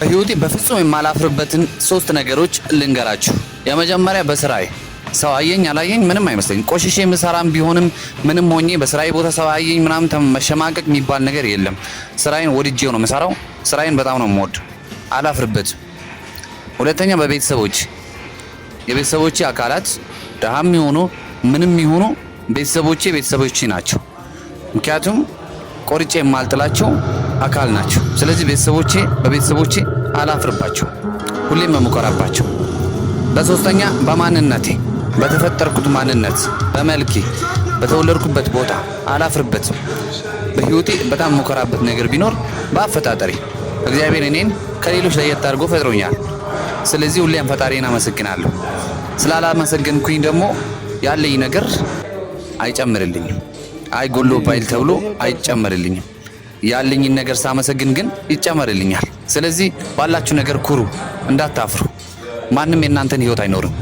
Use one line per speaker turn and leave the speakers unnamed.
በህይወቴ በፍጹም የማላፍርበትን ሶስት ነገሮች ልንገራችሁ። የመጀመሪያ በስራዬ ሰው አየኝ አላየኝ ምንም አይመስለኝ። ቆሽሼ የምሰራም ቢሆንም ምንም ሆኜ በስራዬ ቦታ ሰው አየኝ ምናምን መሸማቀቅ የሚባል ነገር የለም። ስራዬን ወድጄው ነው የምሰራው። ስራዬን በጣም ነው የምወድ፣ አላፍርበትም። ሁለተኛ በቤተሰቦች፣ የቤተሰቦቼ አካላት ድሃም ይሆኑ ምንም ይሆኑ ቤተሰቦቼ ቤተሰቦቼ ናቸው። ምክንያቱም ቆርጬ የማልጥላቸው አካል ናቸው። ስለዚህ ቤተሰቦቼ፣ በቤተሰቦቼ አላፍርባቸው፣ ሁሌም የምኮራባቸው። በሶስተኛ በማንነቴ፣ በተፈጠርኩት ማንነት፣ በመልኬ፣ በተወለድኩበት ቦታ አላፍርበትም። በህይወቴ በጣም የምኮራበት ነገር ቢኖር በአፈጣጠሬ እግዚአብሔር እኔን ከሌሎች ለየት አድርጎ ፈጥሮኛል። ስለዚህ ሁሌም ፈጣሪን አመሰግናለሁ። ስላላመሰገንኩኝ ደግሞ ያለኝ ነገር አይጨምርልኝም። አይጎሎ ባይል ተብሎ አይጨመርልኝም። ያለኝን ነገር ሳመሰግን ግን ይጨመርልኛል። ስለዚህ ባላችሁ ነገር ኩሩ፣ እንዳታፍሩ። ማንም የእናንተን ህይወት አይኖርም።